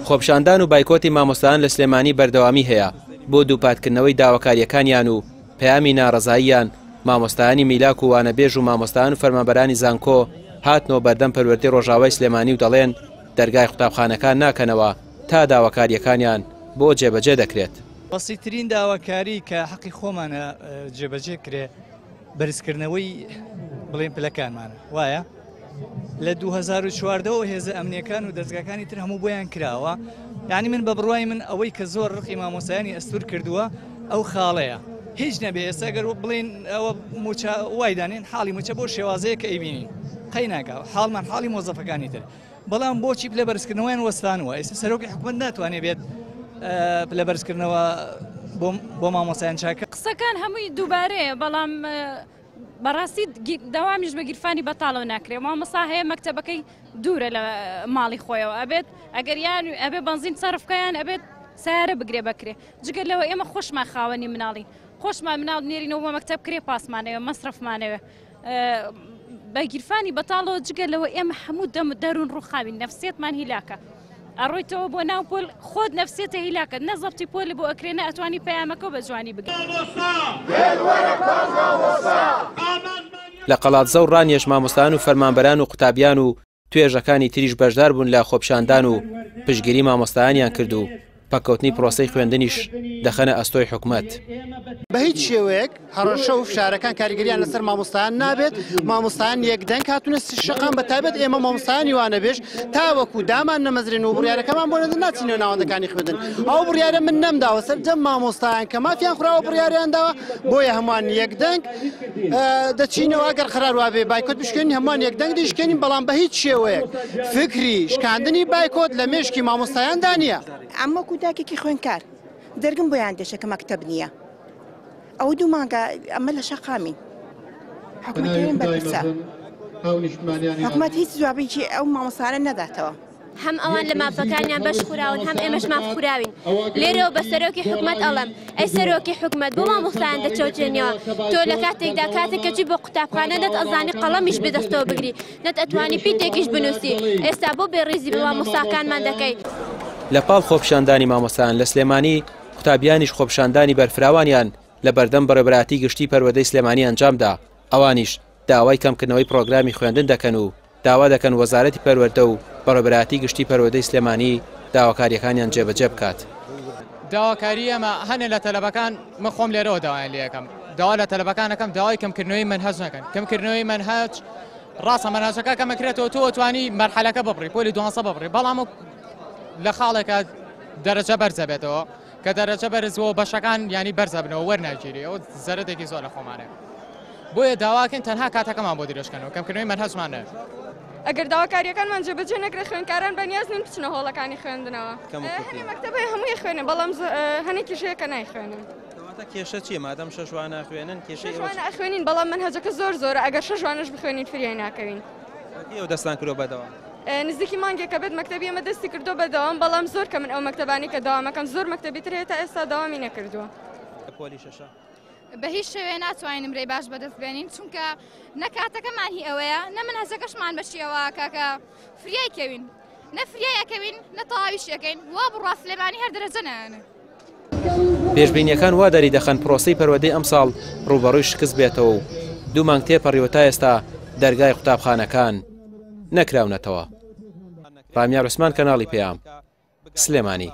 خۆپیشاندان و بایکۆتی مامۆستایان لە سلێمانی بەردەوامی هەیە بۆ دووپاتکردنەوەی داواکارییەکانیان و پەیامی ناڕەزاییان، مامۆستایانی میلاک و وانەبێژ و مامۆستایان و فەرمانبەرانی زانکۆ هاتنەوە بەردەم پەروەردەی ڕۆژاوای سلێمانی و دەڵێن دەرگای قوتابخانەکان ناکەنەوە تا داواکارییەکانیان بۆ جێبەجێ دەکرێت. بەسیترین داواکاری کە حەقی خۆمانە جێبەجێ کرێ بەرزکردنەوەی بڵێن پلەکانمانە وایە لە 2014 ەوە هێزە ئەمنیەکان و دەزگاکانی تر هەموو بۆیان کراوە یعنی من بە بڕوای من ئەوەی کە زۆر ڕقی مامۆستایانی ئەستور کردووە ئەو خاڵەیە هیچ نەبێ ئێستا گەر بڵێن ئەوە موچە وای دانێن حاڵی موچە بۆ شێوازەیە کە ئەیبینین قەی ناکا حاڵمان حاڵی مۆزەفەکانی تر بەڵام بۆچی پلە بەرزکردنەوەیان وەستانوە ئێستا سەرۆکی حکومەت ناتوانێت بێت پلە بەرزکردنەوە بۆ مامۆستایان چاکە. قسەکان هەمووی دووبارەیە بەڵام بەڕاستی دەوامیش بە گیرفانی بەتاڵەوە ناکرێ مامۆستا هەیە مەکتەبەکەی دوورە لە ماڵی خۆیەوە ئەبێت ئەگەر یان ئەبێ بەنزین سەرفکەیان ئەبێت سیارە بگرێ بەکرێ جگە لەوە ئێمە خۆشمان خاوەنی مناڵین خۆشمان مناڵ نێرینەوە بۆ مەکتەب کرێ پاسمانەوە مەسرەفمانەوە بە گیرفانی بەتاڵەوە جگە لەوە ئێمە هەموو دەم دەروون ڕووخاوین نەفسیەتمان هیلاکە ئەڕۆیتەوە بۆ ناو پۆل خۆت نەفسیەتە هیلاکە نە زەبتی پۆل بۆ ئەکرێ نە ئەتوانی پەیامەکە بە جوانی بگەی. لە قەڵادزە و ڕانیەش مامۆستایان و فەرمانبەران و قوتابیان و توێژەکانی تریش بەشدار بوون لە خۆپیشاندان و پشتگیری مامۆستایانیان کرد و پەککەوتنی پرۆسەی خوێندنیش دەخەنە ئەستۆی حکومەت. بە هیچ شێوەیەک هەڕەشە و فشارەکان کاریگەریان لەسەر مامۆستایان نابێت، مامۆستایان یەکدەنگ هاتوونە شەقام بە تایبەت ئێمە مامۆستایانی وانەبێژ تاوەکو دامان نەمەزرێن و بڕیارەکەمان بۆ نەدەن ناچینەوە ناوەندەکانی خوێندن. ئەو بڕیارە من نەمداوە، سەرجەم مامۆستایان کە مافیان خوراوە بڕیاریان داوە، بۆیە هەمووان یەکدەنگ دەچینەوە ئەگەر قەرار وابێ بایکۆت بشکێنین هەمووان یەکدەنگ دەیشکێنین، بەڵام بە هیچ شێوەیەک فکری شکاندنی بایکۆت لە مێشکی مامۆستایاندا نییە. ئەم وەکو داکێکی خوێندکار دەرگم بۆیان دێشە کە مەکتەب نییە ئەو دوو مانگە ئەمە لە شەقامین حکومەت بەرپرسە حکومەت هیچ جوابێکی ئەو مامۆستایانە نەداتەوە. هەم ئەوان لە مافەکانیان بەش خوراون هەم ئێمەش ماف خوراوین لێرەوە بە سەرۆکی حکومەت ئەڵێم ئەی سەرۆکی حکومەت بۆ مامۆستایان دەچەوتێنیەوە تۆ لە کاتێکدا کاتێک کە چی بۆ قوتابخانە نەت ئەزانی قەڵەمیش بەدەستەوە بگری نەت ئەتوانی پیتێکیش بنووسی ئێستا بۆ بێڕێزی بە مامۆستاکانمان دەکەی. لە پاڵ خۆپیشاندانی مامۆستایان لە سلێمانی، قوتابیانیش خۆپیشاندانی بەرفراوانیان لە بەردەم بەڕێوەبەرایەتی گشتی پەروەردەی سلێمانی ئەنجامدا، ئەوانیش داوای کەمکردنەوەی پڕۆگرامی خوێندن دەکەن و داوا دەکەن وەزارەتی پەروەردە و بەڕێوەبەرایەتی گشتی پەروەردەی سلێمانی داواکارییەکانیان جێبەجێ بکات. داواکاری ئێمە هەنێ لە تەلەبەکان، من خۆم لێرەوە داوایان لێ ئەکەم، داوا لە تەلەبەکان ئەکەم داوای کەمکردنەوەی مەنهەج نەکەن، کەمکردنەوەی مەنهەج ڕاستە مەنهەجەکە کەمەکرێتەوە تۆ ئەتوانی مەرحەلەکە ببڕی پۆلی دوانزە ببڕی، بەڵام لە خاڵێکە دەرەجە بەرزە بێتەوە کە دەرەجە بەرز بۆ بەشەکان ینی بەرزە بنەوە وەرناگیری، ئەوە زەرەدێکی زۆر لە خۆمانەیە. بۆیە داواکەین تەنها کاتەکەمان بۆ درێژکەنەوە، کەمکردنەوەی مەنهەجمان نەوێت. ئەگەر داواکاریەکانمان جێبەجێ نەکرێت خوێندکاران بەنیاز نین بچنە هۆڵەکانی خوێندنەوە. هەنێ مەکتەب هەیە هەمووی خوێنن، بەڵام هەنێکیش هەیە کە نایخوێنن. کەواتە کێشە چییە؟ مادەم شەش وانە ئەخوێنن کێشەی ئێوە شەش وانە ئەخوێنین بەڵام مەنهەجەکە زۆر زۆرە، ئەگەر شەش وانەش بخوێنین فریای ناکەوین. ئێوە دەستان کردووە بە دەوام؟ نزیکی مانگێکە بێت مەکتەبی ئێمە دەستی کردووە بە دەوام، بەڵام زۆر کە من ئەو مەکتەبانی کە دەوامەکەن زۆر مەکتەبی تر هەیە تا ئێستا دەوامی نەکردووە. پۆلی شەشە. بە هیچ شێوەیە ناتوانین نمرەی باش بەدەست بێنین، چونکە نە کاتەکەمان هی ئەوەیە نە منهەجەکەشمان بەشیەوە کاکە فریای کەوین، نە فریای ئەکەوین نە تەواویش ئەکەین، وا بڕوا سلێمانی هەر دەرەجە نایەنێ. پێشبینیەکان وا دەریدەخەن پرۆسەی پەروەردەی ئەمساڵ ڕووبەڕووی شکست بێتەوە و دوو مانگ تێپەڕیوە تا ئێستا دەرگای قوتابخانەکان نەکراونەتەوە. ڕامیار عوسمان، کەناڵی پەیام، سلێمانی.